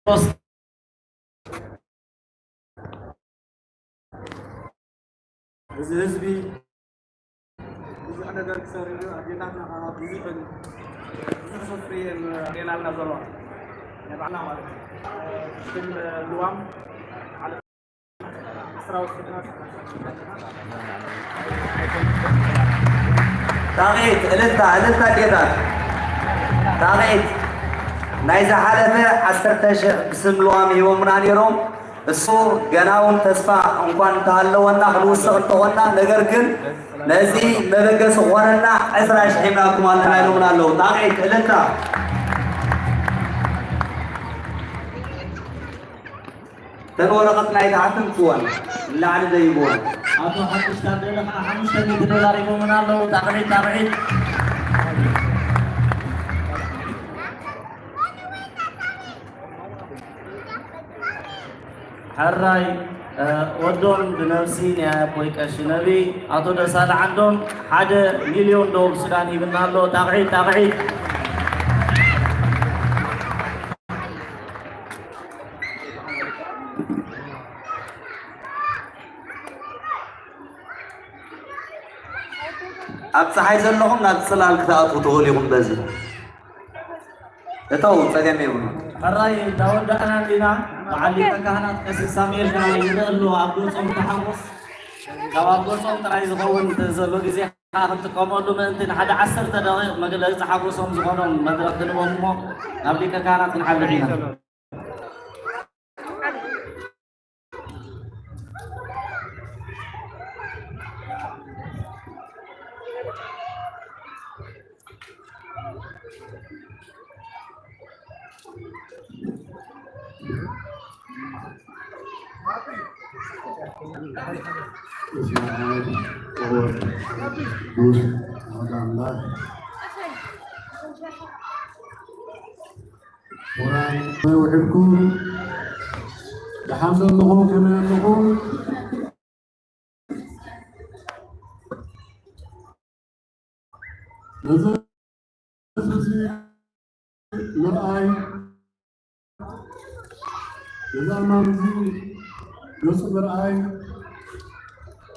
እዚ ህዝቢ ብዙሕ ነገር ክሰርሕ እዩ። ኣዴታትና ከዓ ብዙሕን ብዙሕ ሰፍሪ እየን ኣዴናልና ዘለዋ ናይ ባዕልና ማለት እዩ። ሽም ልዋም ጣቕዒት እልልታ እልልታ ጌታት ጣቕዒት ናይ ዝሓለፈ ዓሰርተ ሽሕ ብስም ልዋም ሂቦምና ነይሮም። እሱ ገና እውን ተስፋ እንኳን እንተሃለወና ክንውስኽ እንተኾንና፣ ነገር ግን ነዚ መበገሲ ክኾነና ዕስራ ሽሕ ሂብናኩም ኣለና ኢሎምና ኣለዉ። ጣቕዒት እልልታ። እተን ወረቐት ናይ ታሕቲ ምፅወን ንላዕሊ ዘይብወን። ኣቶ ሓዱሽ ታደለ ከዓ ሓሙሽተ ሚእቲ ዶላር ሂቦምና ኣለዉ። ጣቕዒት ጣቕዒት። ሕራይ ወዶም ብነብሲ ናይ ኣቦይ ቀሺ ነቢ ኣቶ ደሳለ ዓንዶም ሓደ ሚልዮን ደቡብ ሱዳን ሂብና ኣሎ። ጣቕዒት ጣቕዒት። ኣብ ፀሓይ ዘለኹም ናብ ፅላል ክትኣትዉ ትኽእሉ ኢኹም። በዚ እተው፣ ፀገም የብሉ። ሕራይ እንዳወዳእና እንዲና። በዓል ሊቀ ካህናት ቀሲስ ሳሙኤል ከዓ ይረአ ኣሎ ኣብ ገፆም ተሓጎስ። ካብ ኣብ ገፆም ጥራይ ዝኸውን ዘሎ ግዜ ከዓ ክንጥቀመሉ ምእንቲ ንሓደ ዓሰርተ ደቂቕ መግለፂ ሓጎሶም ዝኾኖም መድረኽ ክንቦም እሞ ናብ ሊቀ ካህናት ክንሓልፍ ኢና። በስመ አብ ወወልድ ወመንፈስ ቅዱስ አሐዱ አምላክ። ቁርባን ውዒልኩም ደሓን ዘለኹም ከመይ ኣለኹም? ነዚ ህዝቢ እዚ ምርኣይ፣ ነዚ ኣማን እዚ ገፁ ምርኣይ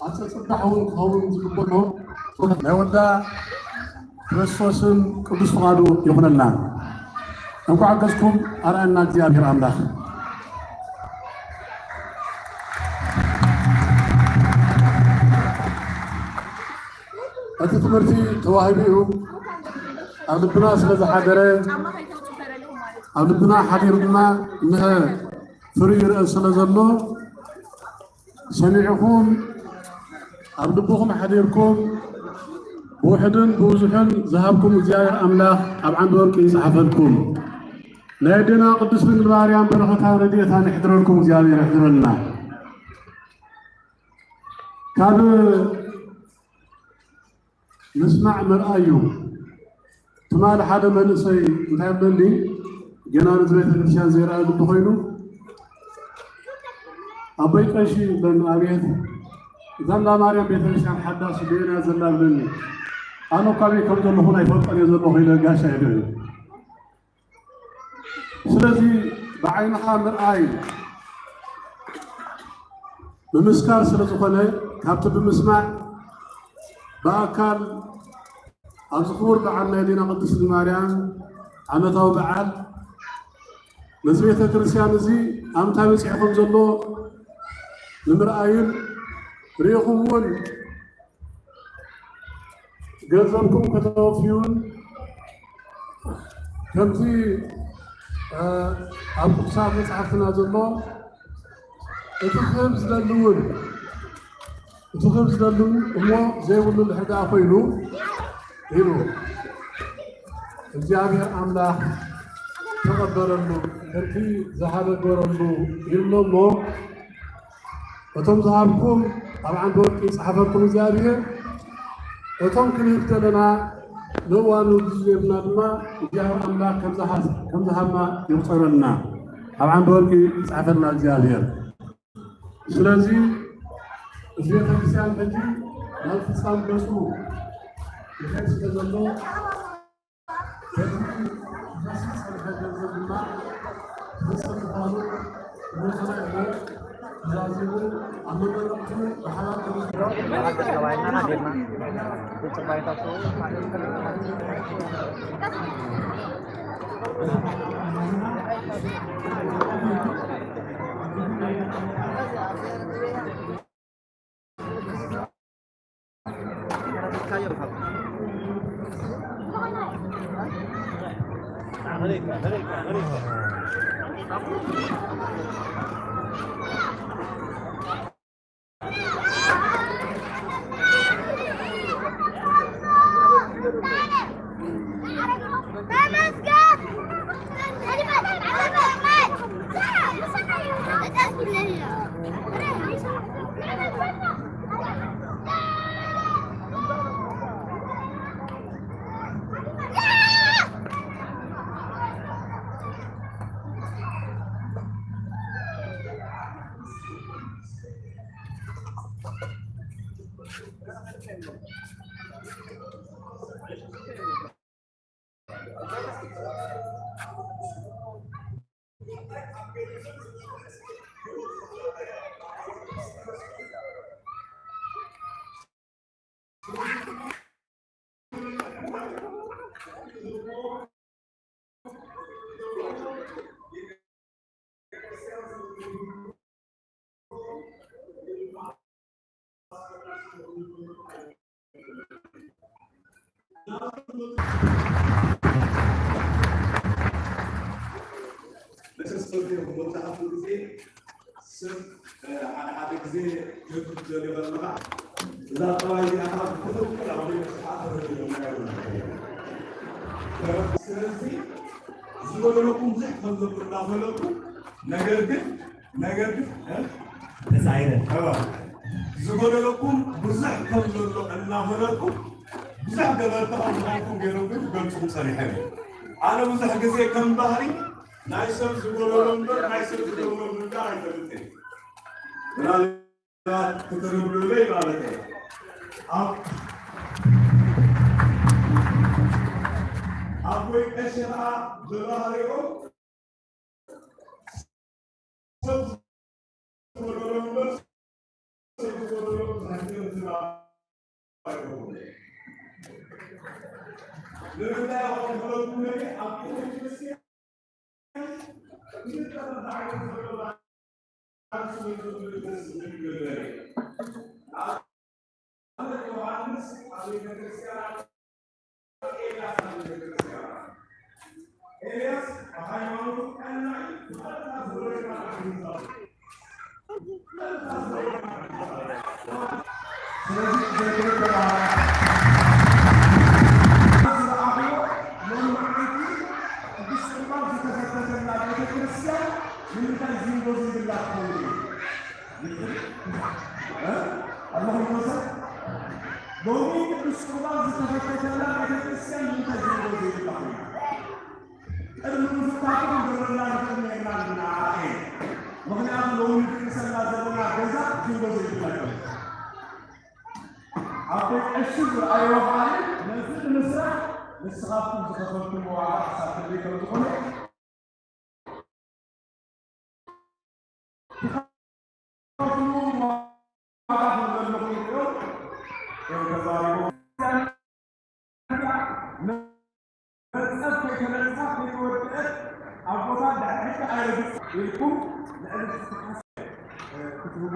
ኣፀፅባሕ እውን ክኸውን ዝግበኦ ናይ ወዳ ክርስቶስን ቅዱስ ፍቓዱ ይኹነልና። እንኳዕ ገዝኩም ኣርኣና እግዚኣብሔር ኣምላኽ። እቲ ትምህርቲ ተዋሂቡ እዩ። ኣብ ልብና ስለ ዝሓደረ፣ ኣብ ልብና ሓዲሩ ድማ እነሀ ፍርዩ ይርአ ስለ ዘሎ፣ ሰሚዕኹም ኣብ ልብኹም ሓዲርኩም ብውሕድን ብብዙሕን ዝሃብኩም እግዚኣብሔር ኣምላኽ ኣብ ዓንዲ ወርቂ ይፅሓፈልኩም። ናይ ኣዴና ቅድስት ድንግል ማርያም በረኸታን ረድኤታን ይሕድረልኩም፣ እግዚኣብሔር ይሕድረልና። ካብ ምስማዕ ምርኣይ እዩ። ትማሊ ሓደ መንእሰይ እንታይ ይብለኒ፣ ገና ነቲ ቤተክርስትያን ዘይረኣየ ልቢ ኮይኑ፣ ኣቦይ ቀሺ ይብለኒ፣ ኣቤት፣ እዛ እንዳ ማርያም ቤተክርስትያን ሓዳስ በየናይ ዘላ ይብለኒ። ኣነ እኳ ኣበይ ከም ዘለኹ ኣይፈልጦን እየ ዘለኹ ኢለ ጋሻ ይብለኒ። ስለዚ ብዓይንኻ ምርኣይ ምምስካር ስለ ዝኾነ ካብቲ ብምስማዕ ብኣካል ኣብዚ ክቡር በዓል ናይ ኣዴና ቅድስት ማርያም ዓመታዊ በዓል ነዚ ቤተ ክርስቲያን እዚ ኣብ እንታይ በፂሑ ከም ዘሎ ንምርኣይን ርኢኹም እውን ገንዘብኩም ከተወፍዩን ከምዚ ኣብ ቅዱሳት መፅሓፍትና ዘሎ እቲ ክህብ ዝደሊ እውን እቲ ክህብ ዝደሊ እውን እሞ ዘይብሉ እንድሕር ደኣ ኮይኑ ኢሉ እግዚኣብሔር ኣምላኽ ተቐበለሉ ከምቲ ዝሃበ ገረሉ ኢሉ እሞ እቶም ዝሃብኩም ኣብ ዓንዲ ወርቂ ይፅሓፈልኩም እግዚኣብሔር። እቶም ክንህብ ዘለና ንእዋኑ ግዜ ጌርና ድማ እግዚኣብሔር ኣምላኽ ከም ዝሃብና ይቁፀረልና፣ ኣብ ዓንዲ ወርቂ ይፅሓፈልና እግዚኣብሔር። ስለዚ እዚ ቤተክርስትያን ሕጂ ናብ ፍፃም ገፁ ይኸድ ስለ ዘሎ በቲ ዝፈስስ ዝፀንሐ ገንዘብ ድማ ክፍፅም መሰሶ መብዛሕትኡ ግዜ ስም፣ እ፣ ሓደ ሓደ ግዜ ጀብዱ ትደልዮ ከለኻ፣ እዛ ጠባይ እዚኣ ከዓ ብትኽክል ኣብ ደቂ ሰባት ተረዲኦምና እዮም። ስለዚ ዝጎደለኩም ብዙሕ ከም ዘሎ እናፈለጥኩ፣ ነገር ግን፣ ነገር ግን፣ እ? ተሳኢረ። እዋ። ዝጎደለኩም ብዙሕ ከም ዘሎ እናፈለጥኩ፣ ብዙሕ ገበርቲ ከም ዝኾንኩም ገይሮም ግን ክገልጽኹም ጸኒሖም እዮም። ኣነ ብዙሕ ግዜ ከም ባህሪ ናይ ሰብ ዝጎደሎ እምበር ናይ ሰብ ዝገብሮ ምግባር ኣይፈልጥን። ምናልባት ክትርድኡለይ ማለት እዩ። ኣብ-፣ ኣቦይ ቀሺ ኸዓ ብባህሪኦም ሰብ ዝጎደሎ እምበር ሰብ ዝጎደሎ ብዙሕ ነገር ዝባ-፣ ንምንታይ ኣቐርበልኩም ነቢ ኣብ ቤተ ክርስቲያን ክልተ ዓይነት ዘሎ ባዕሉ ስለ ዝብል ደስ ዝብል ነገር እዩ። ንኣብነት ዮሃንስ ኣብ ቤተ ክርስቲያን ኣሎ፣ ኤልያስ ኣብ ቤተ ክርስቲያን ኣሎ። ኤልያስ ብሃይማኖቱ ቀናኢ፣ ብቐጥታ ዝወረደ ኣሕሊፋ። ስለዚ ዝረኣኽዎ ሎማዓንቲ ቅዱስ ቁርባን ዝተፈተተላ ቤተ ክርስቲያን ንምንታይ ዚንጎ ዘይብላ ትኸውን? እ? ኣለኹም ይመስል? ሎሚ ቅዱስ ቁርባን ዝተፈተተላ ቤተ ክርስቲያን ንምንታይ ዚንጎ ዘይብላ ኮይና? ቅድሚ ምፍታቱ ክንገብረላ ንኽእል ነርና ኢና። ምኽንያቱ ሎሚ ንድቅሰላ ዘለና ገዛ ጅምሮ ዘይብላ እዩ። ኣቦይ ቀሺ ዝረኣይዎ ኸኣ ነዚ ንምስራሕ ንስኻትኩም ዝኸፈልኩሞ ዋጋ ክሳብ ክንደይ ከም ዝኾነ ትኸፍልዎ ዋጋ ከም ዘለኹም ሪኦም እዮም ተዛሪቦም። መርጸት ከይተነጽፋ ከይተወድአት ኣብ ቦታ ድሕሪ ሕጂ ኣይረግጽ ኢልኩም ልዕሊ ትሓስ-፣ ክትህቡ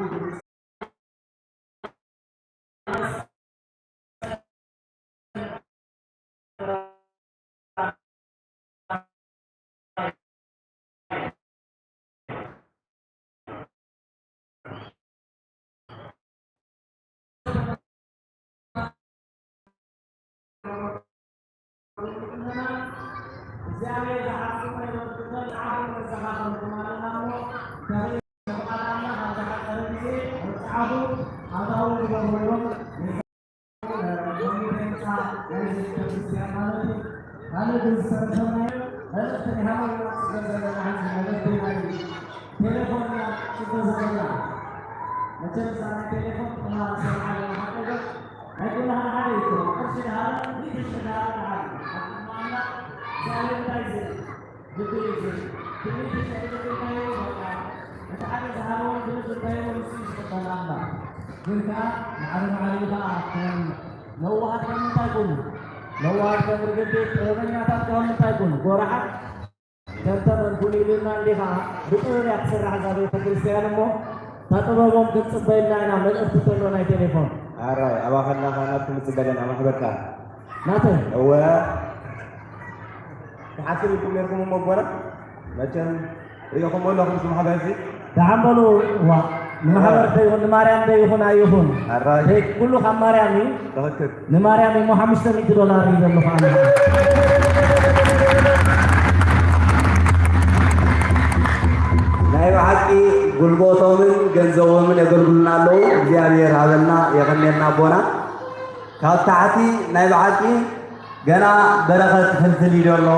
እግዚኣብሔር ዝሓስቦ ይወድእ። መጽሓፍ መዘኻኸሪ ትማልና እሞ፣ ብፍቓድ ኣምላኽ ኣብ ዝሓጸረ ግዜ መጽሓፉ ኣታዊ ንገብሮ ኢሎም ሎሚ ህንጻ ናይዚ ቤተክርስትያን ማለት እዩ። ካልእ ግን ዝተረፈና መልእኽቲ ናይ ሃዋርያ ጽገ ዘለና ህዝቢ መልእኽቲ ናይ ቴሌፎን ኢና ጽገ ዘለና። መቸም እዛ ናይ ቴሌፎን ጥቕማ ንሰምዓ ኣለና። ሓቂ ዶ? ናይ ኩላህና ሓደ እዩ። ቅርሺ ድሃበ፣ ሚእቲ ሽሕ ድሃበ ንሓደ። ኣብ ቅድሚ ኣምላኽ እግዚኣብሔር እንታይ እዩ ዝብል? ግዲ እዩ ዝብል። ትዕቢት እንተዘይብልካዮ በቃ፣ እቲ ሓደ ዝሃበውን ዝብል እንታይዎ ንሱ እዩ ዝቕበል ኣምላኽ። ግን ከኣ ንዓለም ዓለም ከኣ ከም ለዋሃት ከም እንታይ ኩኑ? ለዋሃት ከም ርግቢት፣ ጥበበኛታት ከም እንታይ ኩኑ? ጎራሓት ከም ተመን ኩኑ ኢሉና እንዲኻ። ብጥበብ እያ ትስራሕ እዛ ቤተ ክርስቲያን እሞ፣ እታ ጥበቦም ክንጽበ ኢልና ኢና። መልእኽቲ እንተሎ ናይ ቴሌፎን። ኣራይ፣ ኣባኸና ኻናት ክንጽበ ኣለና፣ ማሕበርካ። ናተይ። እወ። ትሓስብ ኢልኩም ነርኩም እሞ ኣቦና? መቸም ሪኢኹሞ ኣለኹም፣ እዚ ማሕበር እዚ? ደሓን በሉ። ዋ፣ ንማሕበር ዶ ይኹን፣ ንማርያም ዶ ይኹን ኣይኹን? ኣራይ። ደይ፣ ኩሉ ካብ ማርያም እዩ። ትኽክል። ንማርያም እሞ ሓሙሽተ ሚእቲ ዶላር እዩ ዘሎ ከኣ። ናይ ብሓቂ ጉልበቶምን ገንዘቦምን የገልግሉና ኣለዉ። እግዚኣብሔር ሃበልና፣ የቐንየልና ኣቦና። ካብ ታሕቲ ናይ ብሓቂ ገና በረኸት ፍልፍል እዩ ዘሎ።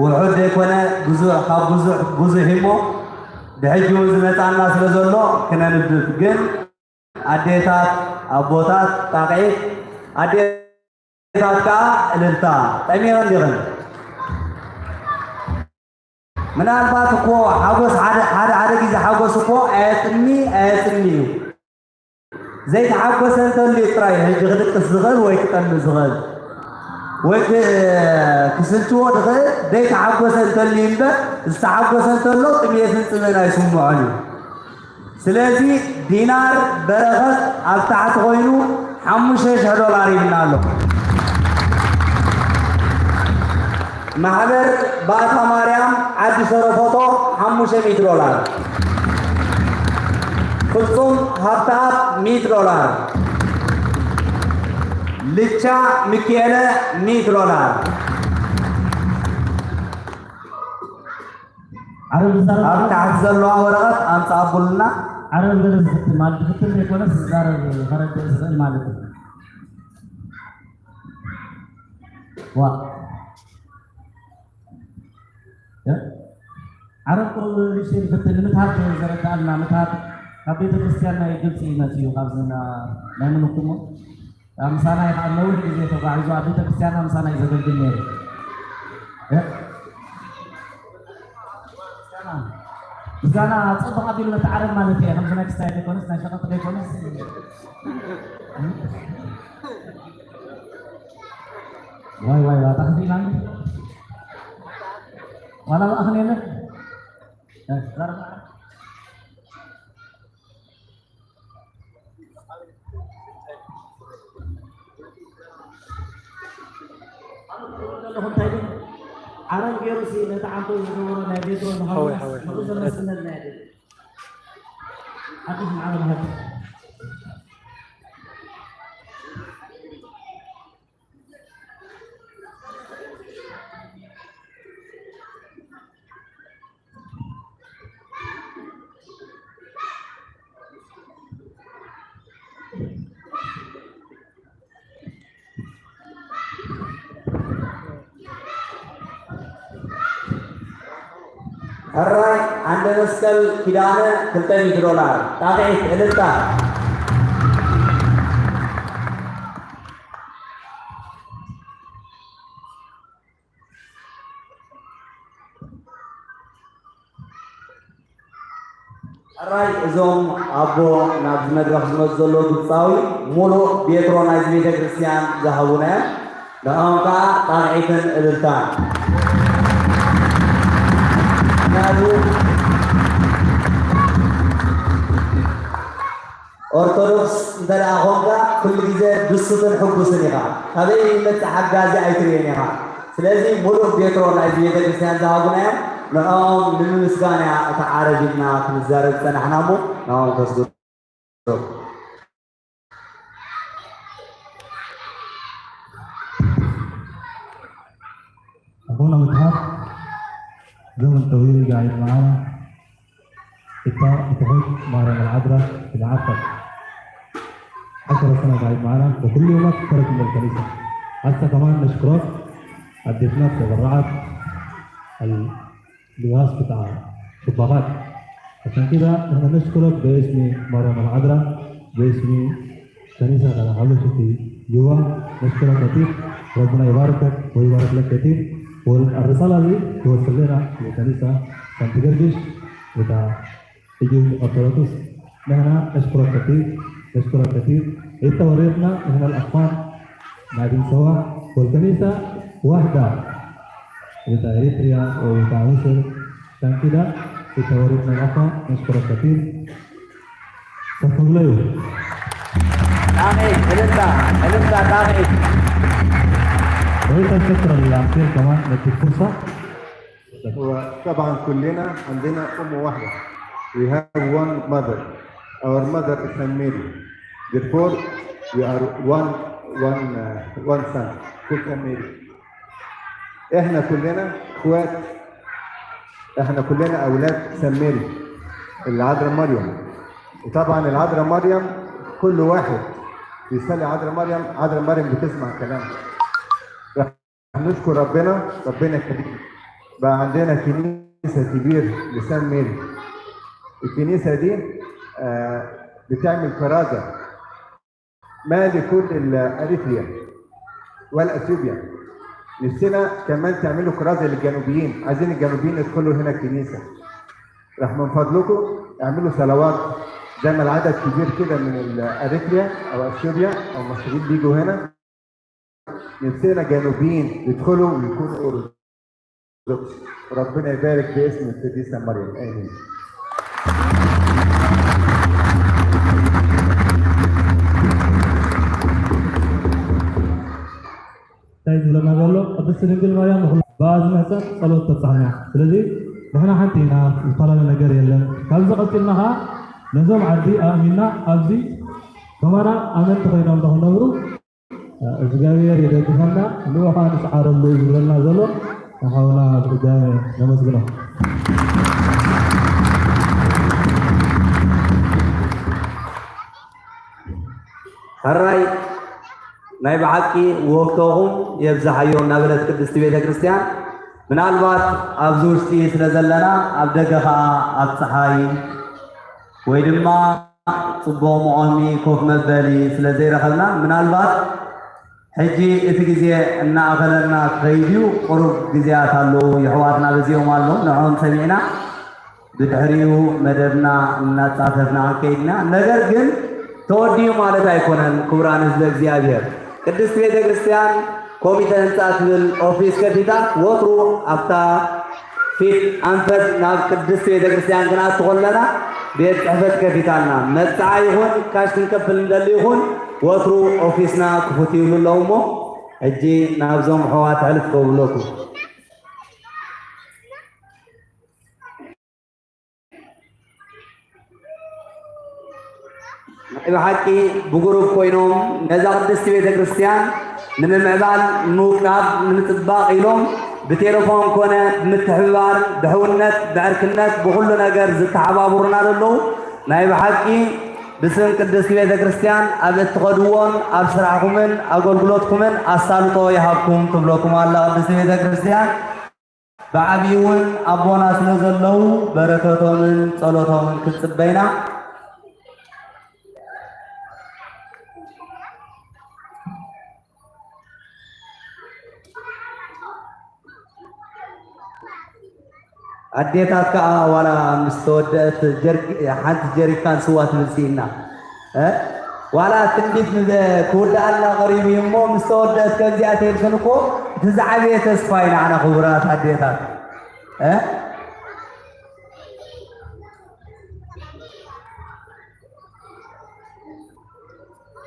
ውሑድ ዘይኮነ ብዙሕ፣ ካብ ብዙሕ ብዙሕ እሞ ብሕጂ እውን ዝመጻና ስለ ዘሎ ክነንብብ። ግን ኣዴታት፣ ኣቦታት፣ ጣቕዒት ኣዴታት ከኣ እልልታ። ጠሚየን ዲኽን? ምናልባት እኮ ሓጎስ ሓደ፣ ሓደ፣ ሓደ ግዜ ሓጎስ እኮ ኣየጥሚ፣ ኣየጥሚ እዩ። ዘይተሓጎሰ እንተልዩ ጥራይ ሕጂ ክድቅስ ዝኽእል ወይ ክጠሚ ዝኽእል ወይ ክ-፣ ክስልችዎ ዝኽእል ዘይተሓጎሰ እንተልዩ እምበር፣ ዝተሓጎሰ እንተሎ ጥሜትን ጽምእን ኣይስምዖን እዩ። ስለዚ ዲናር በረኸት ኣብ ታሕቲ ኮይኑ ሓሙሽተ ሽሕ ዶላር ይብልና ኣሎ። ማሕበር ባእታ ማርያም ዓዲ ሸረፎቶ ሓሙሽተ ሚእቲ ዶላር። ፍጹም ሃብተኣብ ሚእቲ ዶላር። ልቻ ሚካኤለ ሚእቲ ዶላር። ዓረብ ዝዛረብ ኣብ ታሕቲ ዘለዋ ወረቐት ኣምጽኣቡልና። ዓረብ ገለ ዝፍትን ማለት ዝፍትን ዘይኮነስ ዝዛረብ ከረድእ ዝኽእል ማለት እዩ። ዋ። እ? ዓረብ ቁሩብ ንእሽተይ ዝፍትን ንምትሃት ዘረድኣልና፣ ምትሃት ካብ ቤተ ክርስቲያን ናይ ግብፂ መፂኡ፣ ካብዚ ና-፣ ናይ ምልክሞ ኣብ ምሳና እዩ፣ ካብ ነዊሕ ግዜ ተጓዒዙ ኣብ ቤተ ክርስቲያንና ምሳና እዩ ዘገልግል ነይሩ። እ? ምስጋና ጽቡቕ ኣቢሉ ነቲ ዓረብ ማለት እየ። ከምዚ ናይ ክስታይ ዘይኮነስ፣ ናይ ሸቐጥ ዘይኮነስ። ዋይ፣ ዋይ፣ ዋይ፣ ታኽሲ ኢላኒ። ዋላ ብኣኽን የለን። እ፣ ዛረባ። ኣለኹ እንታይ ግን ዓረብ ገይሩ ሲ ነቲ ዓንተው ዝገበሮ ናይ ቤትሮ ዝሃቡ ሓወይ፣ ሓወይ፣ ንኡ ሓወይ። ዘመስለና እያ። ሓድሽ ንዓለም ሃገር። ሕራይ ዓንደ መስቀል ኪዳነ ክልተ ሚእቲ ዶላር። ጣቕዒት እልልታ። ሕራይ እዞም ኣቦ ናብዚ መድረኽ ዝመፁ ዘለዉ ግብፃዊ ሙሉእ ቤትሮ ናይዚ ቤተ ክርስቲያን ዝሃቡና እዮም። ንዕኦም ከዓ ጣቕዒትን እልልታን። ምኽንያቱ ኦርቶዶክስ እንተ ደኣ ኾንካ፣ ኩሉ ግዜ ድሱትን ሕጉስን ኢኻ። ካበይ ይመጽእ ሓጋዚ ኣይትርእን ኢኻ። ስለዚ፣ ሙሉእ ቤትሮ ናይዚ ቤተ ክርስቲያን ዝሃቡና እዮም። ንዕኦም ንምምስጋን እያ እታ ዓረብ ኢልና ክንዛረብ ዝጸናሕና እሞ፣ ንዕኦም ከስግዱ። ኣቦና ምትሃት ዘመን ጠዊል ጋይድ መዓና እታ ብትሑት ማርያም ኣልዓድራ ትመዓካ ዓሰርተ ሰነ ጋይድ መዓና ወኩሉ የውማት ተረክ ምን ከኒሳ። حتى كمان نشكرك اديتنا تبرعات ال- لواسطة شباكات. عشان كده نحن نشكرك باسم مريم العذراء، باسم كنيسة العلوشة في جوا. نشكرك كثير، ربنا يباركك ويبارك لك كثير. والرسالة دي توصل لنا لكنيسة سانت جرجس، وده يجي مقدراتوس. نحن نشكرك كثير، نشكرك كثير. انت وريتنا نحن الأطفال قاعدين سوا، والكنيسة واحدة، بتاع إريتريا وبتاع مصر. عشان كده انت وريتنا الأطفال، نشكرك كثير. شكرا له. ثاني، إلنتا، إلنتا ثاني. وإذا شكرا للأخير كمان ندي فرصة. وطبعا كلنا عندنا أم واحدة. We have one mother. Our mother is Saint Mary. Therefore, we are one, one, uh, one son called Saint Mary. احنا كلنا اخوات، احنا كلنا اولاد سان ميري، العذراء مريم. وطبعا العذراء مريم كل واحد بيصلي عذراء مريم، عذراء مريم بتسمع كلامه. نشكر ربنا، ربنا يخليك. بقى عندنا كنيسة كبير لسان ميري. الكنيسة دي آه، بتعمل كرازة ما لكل ال- اريتريا والاثيوبيا. نفسنا كمان تعملوا كرازة للجنوبيين، عايزين الجنوبيين يدخلوا هنا الكنيسة. راح من فضلكم اعملوا صلوات زي ما العدد كبير كده من ال- اريتريا او اثيوبيا او مصريين بيجوا هنا. نفسنا جنوبيين يدخلوا ويكونوا أرثوذكس. ربنا يبارك باسم القديسة مريم. آمين. እንታይ ዝብለና ዘሎ? ቅድስቲ ድንግል ማርያም ንኹሉ ብኣ ዝምሕፀን ጸሎት ተብጽሓና። ስለዚ ንሕና ሓንቲ ኢና፣ ዝተፈላለየ ነገር የለን። ካብዚ ቀፂልና ኸዓ ነዞም ዓዲ ኣእሚና ኣብዚ ከማና ኣመንቲ ኮይኖም ንኽነብሩ እግዚኣብሔር ይደግፈና፣ ንዑኻ ንስዓረሉ እዩ ዝብለና ዘሎ ንሓውና ብድጋሜ ነመስግኖ። ሕራይ ናይ ብሓቂ ውህብቶኹም የብዝሓዮ እናበለት ቅድስቲ ቤተ ክርስቲያን፣ ምናልባት ኣብዚ ውሽጢ ስለ ዘለና ኣብ ደገ ኸዓ ኣብ ፀሓይ ወይ ድማ ፅቡቕ መቖሚ ኮፍ መበሊ ስለ ዘይረኸብና፣ ምናልባት ሕጂ እቲ ግዜ እናኣኸለና ክኸይድ እዩ። ቁሩብ ግዜያት ኣለዉ፣ የሕዋትና በዚኦም ኣለዉ፣ ንዕኦም ሰሚዕና ብድሕሪኡ መደብና እናጻፈፍና ክንከይድ ኢና። ነገር ግን ተወዲኡ ማለት ኣይኮነን። ክቡራን ህዝበ እግዚኣብሔር፣ ቅድስቲ ቤተ ክርስቲያን ኮሚተ ህንጻ ትብል ኦፊስ ከፊታ፣ ወትሩ ኣብታ ፊት ኣንፈት ናብ ቅድስቲ ቤተ ክርስቲያን ክንኣቱ ከለና ቤት ጽሕፈት ከፊታልና። መብጽዓ ይኹን ካሽ ክንከፍል እንደሊ ይኹን ወትሩ ኦፊስና ክፉት ይብሉ ኣለዉ። እሞ ሕጂ ናብዞም ኣሕዋት ሕልፍ ከብለኩም። ናይ ብሓቂ ብጉሩፕ ኮይኖም ነዛ ቅድስቲ ቤተ ክርስቲያን ንምምዕባል፣ ንምውቃብ፣ ንምጽባቕ ኢሎም ብቴሌፎን ኮነ ብምትሕብባር፣ ብሕውነት፣ ብዕርክነት፣ ብኹሉ ነገር ዝተሓባብሩና ዘለዉ ናይ ብሓቂ ብስም ቅድስቲ ቤተ ክርስቲያን ኣብ እትኸድዎን ኣብ ስራሕኩምን ኣገልግሎትኩምን ኣሳልጦ ይሃብኩም ትብለኩም ኣላ ቅድስቲ ቤተ ክርስቲያን። ብዓብዪ እውን ኣቦና ስለ ዘለዉ በረከቶምን ጸሎቶምን ክንጽበ ኢና። ኣዴታት ከኣ ዋላ ምስ ተወደአት ጀርኪ-፣ ሓንቲ ጀሪካን ስዋ ትብል ስኢና። እ? ዋላ ትንቢት ንዘ-፣ ክውድኣልና ቀሪቡ እዩ እሞ፣ ምስ ተወደአት ከምዚኣ ተይልክን እኮ፣ እቲ ዝዓበየ ተስፋ እዩ ንዓና ክቡራት ኣዴታት። እ?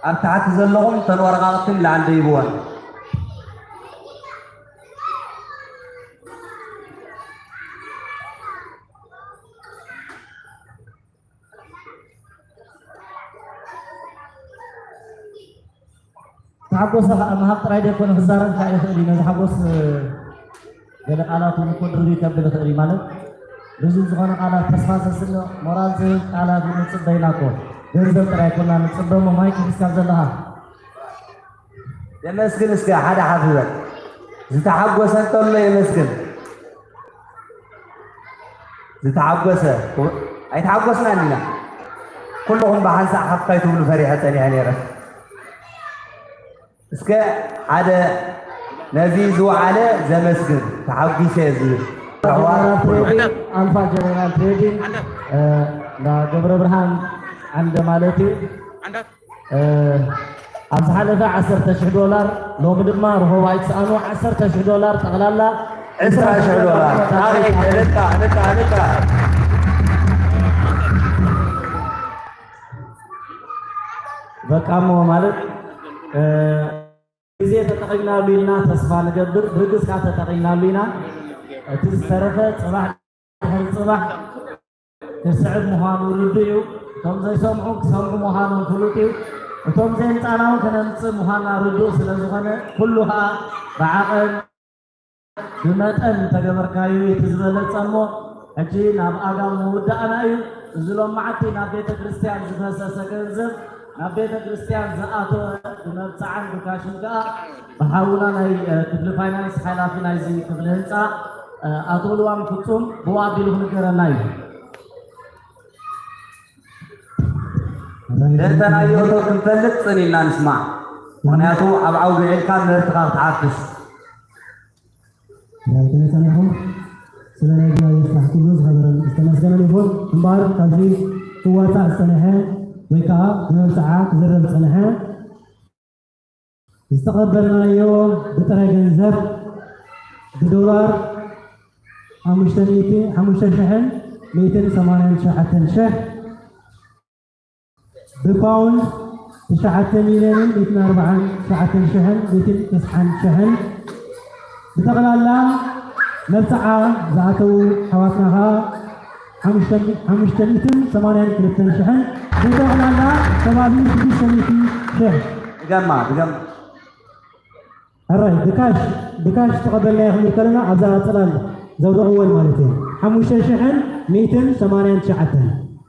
ኣብ ታሕቲ ዘለኹም እተን ወረቓቕቲ ንላዕሊ ደይብወን። ተሓጎሰ ከዓ ምሃብ ጥራይ ደይኮነ ክዛረብ ከዓ ይኽእል እዩ። ነዚ ሓጎስ ገለ ቃላት እውን እኮ ድርቢ ከብል ይኽእል እዩ። ማለት ልዙብ ዝኾነ ቃላት፣ ተስፋ ዘስንቕ ሞራል ዝህብ ቃላት እውን ንፅበ ኢና እኮ። ገንዘብ ጥራይ ኮና ንፅበ እሞ ማይክ ሒዝካ ዘለኻ የመስግን እስከ ሓደ ሓፍ ይበል። ዝተሓጎሰ እንተሎ የመስግን። ዝተሓጎሰ ኣይተሓጎስናን ኢና። ኩልኹም ብሓንሳእ ሓፍ ካይትብሉ ፈሪሐ ጸኒሐ ነይረ። እስከ ሓደ ነዚ ዝወዓለ ዘመስግን። ተሓጒሰ እየ ዝብል። ኣልፋ ጀነራል ትሬዲንግ፣ ኣልፋ ጀነራል ትሬዲንግ፣ እ፣ እንዳ ገብረ ብርሃን ዓንደ ማለት እዩ። እ፣ ኣብ ዝሓለፈ ዓሰርተ ሽሕ ዶላር፣ ሎሚ ድማ ርሆባ ኣይትስኣኑ፣ ዓሰርተ ሽሕ ዶላር፣ ጠቕላላ ዕስራ ሽሕ ዶላር። ጣቕዒት፣ እልልታ፣ እልልታ፣ እልልታ። በቃ እሞ ማለት፣ እ፣ ግዜ ተጠቒምናሉ ኢልና ተስፋ ንገብር፣ ብርግጽ ከኣ ተጠቒምናሉ ኢና። እቲ ዝተረፈ ጽባሕ ድሕሪ ጽባሕ ክስዕብ ምዃኑ ርዱእ እዩ። እቶም ዘይሰምዑ ክሰምዑ ምዃኖም ፍሉጥ እዩ። እቶም ዘይምጻና እውን ክነምጽእ ምዃንና ርዱእ ስለ ዝኾነ፣ ኩሉ ከኣ ብዓቐን ብመጠን እንተገበርካዩ እቲ ዝበለጸ እሞ፣ ሕጂ ናብ ኣጋም ምውዳእና እዩ። እዚ ሎማዓንቲ ናብ ቤተ ክርስቲያን ዝፈሰሰ ገንዘብ፣ ናብ ቤተ ክርስቲያን ዝኣተወ ብመብጽዓን ብካሽን ከኣ ብሓውና ናይ፣ እ፣ ክፍሊ ፋይናንስ ሓላፊ ናይዚ ክፍሊ ህንጻ፣ እ፣ ኣቶ ልዋም ፍጹም ብኡ ኣቢሉ ክንገረና እዩ። ደንተናዮ እቶ ክንፈልጥ ጽን ኢልና ንስማዕ። ምኽንያቱ ኣብ ዓውዲ ውዒልካ ምህርትኻ ክትሓፍስ። ራይተነ ጸኒሕኩም ስለ ናይ እግዚኣብሔር ስራሕ ኩሉ ዝኸበረን ዝተመስገነን ይኹን። እምበኣር ካብዚ ክዋጻእ ዝጸንሐ ወይ ከኣ ብመብጽዓ ክዝረብ ዝጸንሐ ዝተቐበልናዮ ብጥረ ገንዘብ ብዶላር ሓሙሽተ ሚእቲ፣ ሓሙሽተ ሽሕን ሚእትን ሰማንያን ትሽዓተን ሽሕ፣ ብፓውንድ ትሽዓተ ሚልዮንን ሚእትን ኣርባዓን ትሽዓተን ሽሕን ሚእትን ተስዓን ሽሕን፣ ብጠቕላላ መብጽዓ ዝኣተዉ ኣሕዋትና ኸኣ ሓሙሽተ፣ ሓሙሽተ ሚእትን ሰማንያን ክልተን ሽሕን፣ ብጠቕላላ ከባቢ ሽዱሽተ ሚእቲ ሽሕ። ድገማ፣ ድገማ። ሕራይ ብካሽ፣ ብካሽ ዝተቐበልናዮ ክንብል ከለና ኣብዛ ጽላል ዘውደቕወን ማለት እዩ። ሓሙሽተ ሽሕን ሚእትን ሰማንያን ትሽዓተን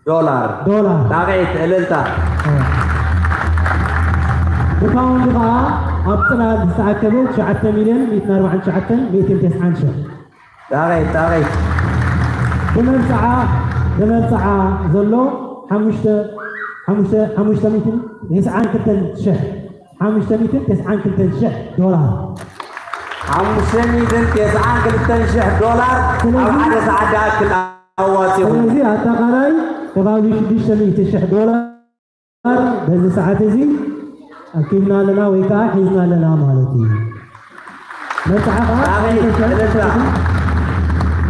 ዶላር። ዶላር። ጣቕዒት፣ እልልታ። ብፓውንድ ከኣ ኣብ ጽላል ዝተኣከበ ትሽዓተ ሚልዮን ሚእትን ኣርባዓን ትሽዓተን ሚእትን ተስዓን ሽሕ። ጣቕዒት፣ ጣቕዒት። ብመብጽዓ፣ ብመብጽዓ ዘሎ ሓሙሽተ፣ ሓሙሽተ፣ ሓሙሽተ ሚእትን ተስዓን ክልተን ሽሕ። ሓሙሽተ ሚእትን ተስዓን ክልተን ሽሕ ዶላር። ሓሙሽተ ሚእትን ተስዓን ክልተን ሽሕ ዶላር ኣብ ስለዚ ሓደ ሰዓት ዝኣክል ኣዋጺኹም። ስለዚ ኣጠቓላይ ከባቢ ሽዱሽተ ሚእቲ ሽሕ ዶላር በዚ ሰዓት እዚ ኣኪብና ኣለና ወይ ከኣ ሒዝና ኣለና ማለት እዩ። መብጽዓ ከኣ ኣበይ? እልልታ።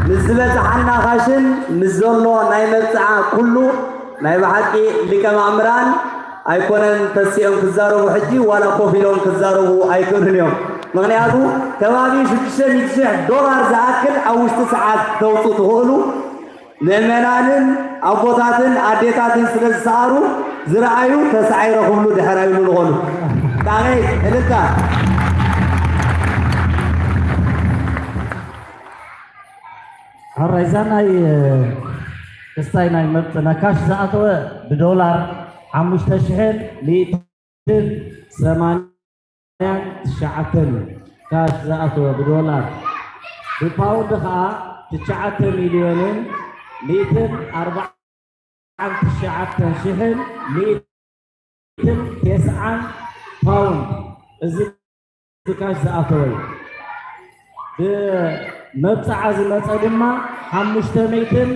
ምስ ዝበጽሓና ካሽን ምስ ዘሎ ናይ መብጽዓ ኩሉ ናይ ብሓቂ ሊቀ ማእምራን ኣይኮነን ተሲኦም ክዛረቡ፣ ሕጂ ዋላ ኮፍ ኢሎም ክዛረቡ ኣይክእሉን እዮም። ምኽንያቱ ከባቢ ሽዱሽተ ሚእቲ ሽሕ ዶላር ዝኣክል ኣብ ውሽጢ ሰዓት ክተውፁ ትኽእሉ ምእመናንን ኣቦታትን ኣዴታትን ስለ ዝሰኣሩ ዝረኣዩ ተሳዒረ ክብሉ ድሕር ኣይብሉ ዝኾኑ። ጣቕዒት እልልታ። ሕራይ እዛ ናይ ክስታይ ናይ መብጽ ናይ ካሽ ዝኣተወ ብዶላር ሓሙሽተ ሽሕን ሚእትን ሰማንያን ትሽዓተን እዩ። ካሽ ዝኣተወ ብዶላር፣ ብፓውንድ ኸኣ ትሽዓተ ሚልዮንን ሚእትን ኣርባዓን ትሽዓተን ሽሕን ሚእትን ተስዓን ፓውንድ። እዚ ብካሽ ዝኣተወ እዩ። ብመብጽዓ ዝመጸ ድማ ሓሙሽተ ሚእትን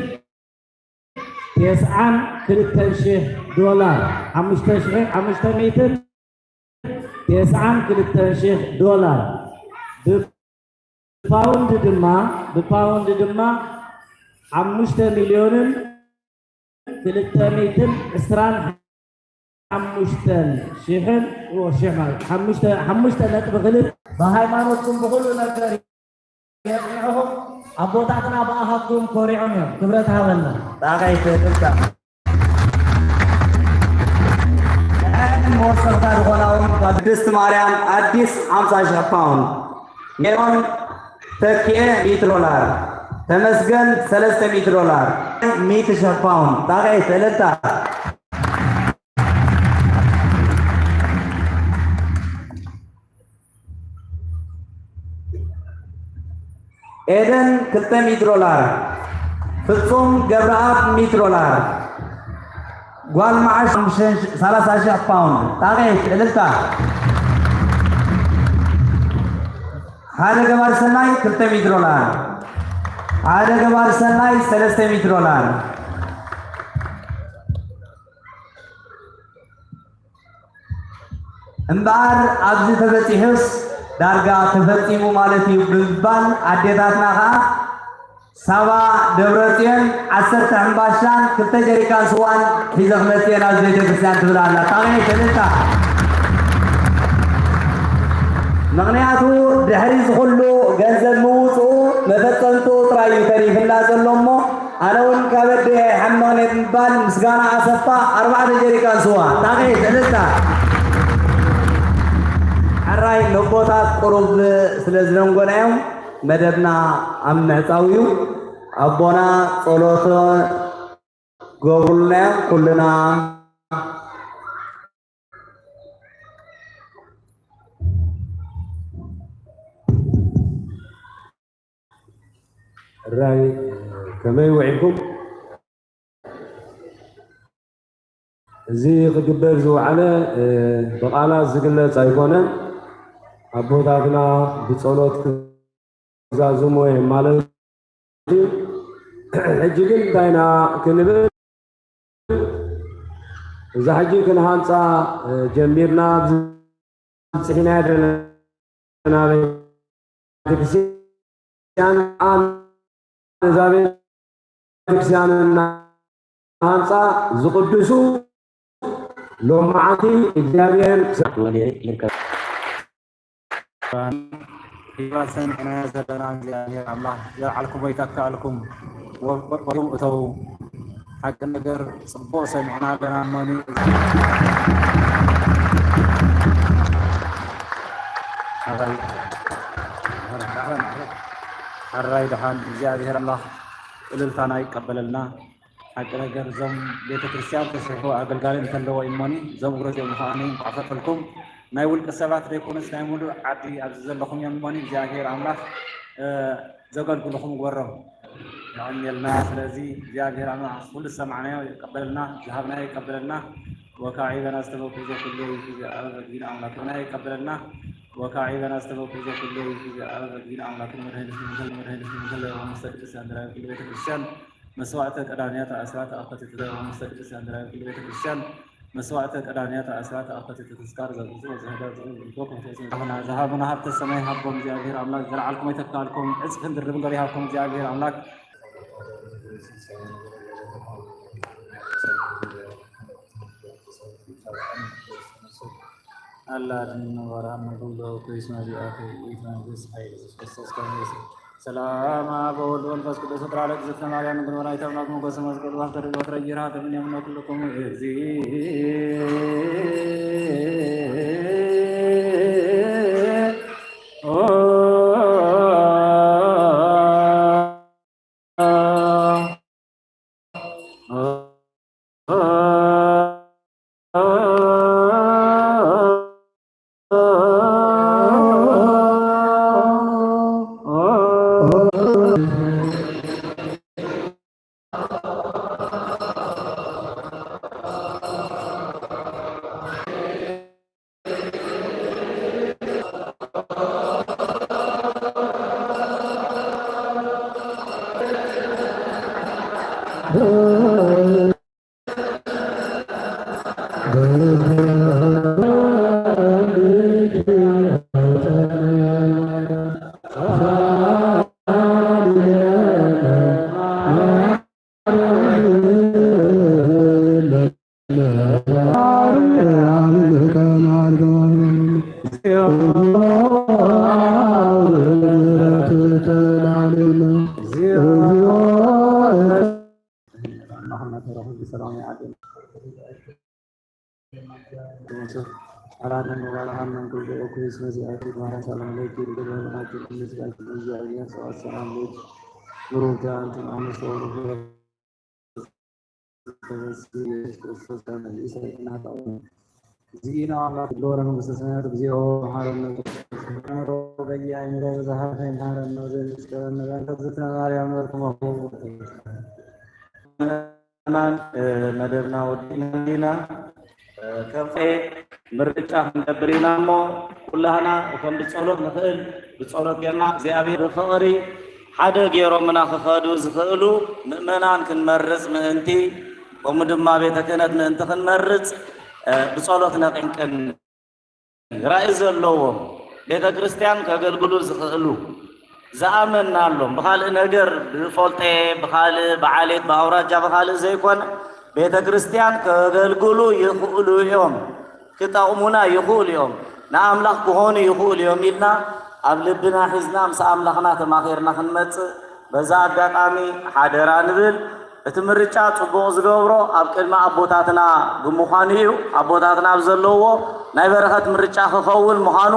ተስዓን ክልተን ሽሕ ዶላር፣ ሓሙሽተ ሽሕ፣ ሓሙሽተ ሚእትን ተስዓን ክልተን ሽሕ ዶላር። ብፓውንድ ድማ፣ ብፓውንድ ድማ ሓሙሽተ ሚልዮንን ክልተ ሚእትን ዕስራን ሓሙሽተን ሽሕን፣ ኦ፣ ሽሕ ማለት ሓሙሽተ፣ ሓሙሽተ ነጥቢ ክልተ። ብሃይማኖትኩም ብኹሉ ነገር የጽንዕኹም። ኣቦታትና ብኣኻትኩም ኮሪዖም እዮም። ክብረት ሃበልና። ጣቕዒት እልልታ። ንዕን መወሰኽታ ዝኾና እውን ቅድስት ማርያም ኣዲስ ሓምሳ ሽሕ ፓውንድ፣ ሜሮን ተኪኤ ሚእቲ ዶላር፣ ተመስገን ሰለስተ ሚእቲ ዶላር፣ ሚእቲ ሽሕ ፓውንድ። ጣቕዒት እልልታ። ኤደን ክልተ ሚእቲ ዶላር፣ ፍጹም ገብረኣብ ሚእቲ ዶላር፣ ጓል መዓሽ ሰላሳ ሽሕ ፓውንድ። ጣቕዒት እልልታ። ሓደ ገባር ሰናይ ክልተ ሚእቲ ዶላር፣ ሓደ ገባር ሰናይ ሰለስተ ሚእቲ ዶላር። እምበኣር ኣብዚ ተበጺሑስ ዳርጋ ተፈጺሙ ማለት እዩ ብምባል ኣዴታትና ኸኣ ሳባ ደብረጽዮን ዓሰርተ ሕምባሻን ክልተ ጀሪካን ስዋን ሒዘ ክመጽእ እየ ናብዚ ቤተ ክርስቲያን ትብል ኣላ። ጣቕዒት እልልታ። ምኽንያቱ ድሕሪ እዚ ኩሉ ገንዘብ ምውፅኡ መፈጸምትኡ ጥራይ እዩ ተሪፍና ዘሎ እሞ ኣነ እውን ካብ ኣደይ ኣይሓምቕን እየ ብምባል ምስጋና ኣሰፋ ኣርባዕተ ጀሪካን ስዋ። ጣቕዒት እልልታ። ሕራይ ነቦታት ቁሩብ ስለ ዝደንጎናዮም መደብና ኣብ ምዕጻው እዩ። ኣቦና ጸሎት ገብሩልና ኩልና። ሕራይ ከመይ ውዒልኩም? እዚ ክግበር ዝወዓለ፣ እ፣ ብቓላት ዝግለጽ ኣይኮነን። ኣቦታትና ብጸሎት ክዛዝሙ እዮም ማለት እዩ። ሕጂ ግን እንታይ ኢና ክንብል? እዛ ሕጂ ክንሃንጻ፣ እ፣ ጀሚርና ኣብዚ በጺሕና ዘለና ቤተክርስትያን፣ ነዛ ቤተክርስትያን እናሃንጻ ዝቕድሱ ሎማዓንቲ እግዚኣብሔር ይባሰን ሕና ዘለና እግዚኣብሔር ኣምላኽ ዘልዓልኩም ወይ ተካልኩም ወርቁም እተው። ሓቂ ነገር ጽቡቕ ሰሚዕና ኣለና እሞኒ። ሓራይ ደሓን እግዚኣብሔር ኣምላኽ እልልታና ይቀበለልና። ሓቂ ነገር እዞም ቤተ ክርስቲያን ተስርሑ ኣገልጋሊ እንተለዎ እሞኒ እዞም እግሮዚኦም ከዓኒ እንቋዕ ፈጠልኩም። ናይ ውልቂ ሰባት ዘይኮኑስ ናይ ሙሉእ ዓዲ ኣብዚ ዘለኹም እዮም እሞኒ እግዚኣብሔር ኣምላኽ ዘገልግልኹም ግበሮም። የቐንየልና። ስለዚ እግዚኣብሔር ኣምላኽ ኩሉ ዝሰማዕናዮ ይቀበለልና፣ ዝሃብናዮ ይቀበለልና። ወካዒበና ዝተበኩ ዘኩሎ ይእቲ ዘኣበ በጊን ኣምላክ። ዝሃብናዮ ይቀበለልና። ወካዒበና ዝተበኩ ዘኩሎ ይእቲ ዘኣበ በጊን ኣምላክ። መድኃኒት መንፈል መድኃኒት መንፈል ወመንፈስ ቅዱስ ያንደራዊ ኩሉ ቤተክርስቲያን መስዋዕተ ቀዳንያት ኣስራት ኣፈትት ወመንፈስ ቅዱስ ያንደራዊ ኩሉ ቤተክርስቲያን መስዋዕተ ቀዳንያት ኣስራት ኣፈትት ተስካር ዘብፁ ወዘህዳ ዝእልቶ ኮንፈረንስ ዝሃቡና ሀብተ ሰማይ ሀቦም እግዚኣብሔር ኣምላክ ዘለዓልኩም የተካልኩም ዕፅፍን ድርብን ገር ይሃብኩም እግዚኣብሔር ኣምላክ። ኣላ ድንኖ ባርሃን መጉሎ ኩሪስ መዚኣቱ ኢትመንግስ ሓይል ኢየሱስ ክርስቶስ ከመ ይስል ሰላም አብ ወወልድ ወመንፈስ ቅዱስ ወትረ ለእግዝእትነ ማርያም ድንግል ወላዲተ አምላክ ሞገሰ መስቀሉ ሀብተ ርግቦት ረይራ ተምኔምነ ኩልክሙ እግዚእ እግዚእነ አምላክ ሎረ መንግስተ ሰማያት እግዚኦ መሐረነ በየ አይምሮ ብዝሃ ከይምሐረነ ዘይምስከረነ በእንተ እግዝእትነ ማርያም ነበርኩሞ። ምእመናን፣ እ፣ መደብና ወዲእና ኢና። እ፣ ከም ምርጫ ክንገብር ኢና እሞ ኩላህና እቶም ብጸሎት ንኽእል ብጸሎት ጌርና እግዚኣብሔር ብፍቕሪ ሓደ ገይሮምና ክኸዱ ዝኽእሉ ምእመናን ክንመርጽ ምእንቲ፣ ከምኡ ድማ ቤተ ክህነት ምእንቲ ክንመርጽ ብጸሎት ነቕንቅን። ራእይ ዘለዎም ቤተ ክርስቲያን ከገልግሉ ዝኽእሉ ዝኣመናሎም፣ ብኻልእ ነገር ብፈልጠ ብኻልእ ብዓሌት ብኣውራጃ ብኻልእ ዘይኮነ ቤተ ክርስቲያን ከገልግሉ ይኽእሉ እዮም። ክጠቕሙና ይኽእሉ እዮም። ንኣምላኽ ክኾኑ ይኽእሉ እዮም ኢልና ኣብ ልብና ሒዝና ምስ ኣምላኽና ተማኺርና ክንመጽእ በዛ ኣጋጣሚ ሓደራ ንብል። እቲ ምርጫ ጽቡቕ ዝገብሮ ኣብ ቅድሚ ኣቦታትና ብምዃኑ እዩ። ኣቦታትና ኣብ ዘለውዎ ናይ በረኸት ምርጫ ክኸውን ምዃኑ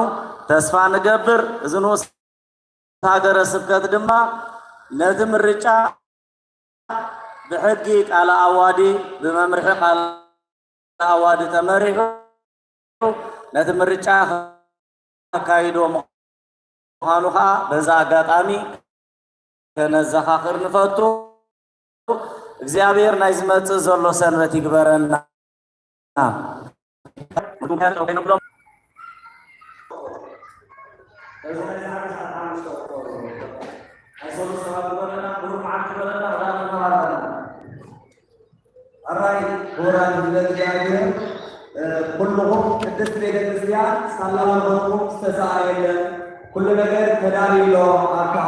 ተስፋ ንገብር። እዚ ንኡስ ሃገረ ስብከት ድማ ነቲ ምርጫ ብሕጊ ቃለ ኣዋዲ ብመምርሒ ቃለ ኣዋዲ ተመሪሑ ነቲ ምርጫ ከካይዶ ምዃኑ ከዓ በዛ ኣጋጣሚ ከነዘኻኽር ንፈቱ። እግዚኣብሔር ናይ ዝመጽእ ዘሎ ሰንበት ይግበረና። ኣራይ ክቡራት ህዝበ እግዚኣብሔር፣ ኩልኹም ቅድስት ቤተ ክርስቲያን ሳላ ወንበርኩም ዝተሰኣለ የለን። ኩሉ ነገር ተዳልዩ ኣሎ። ኣብታ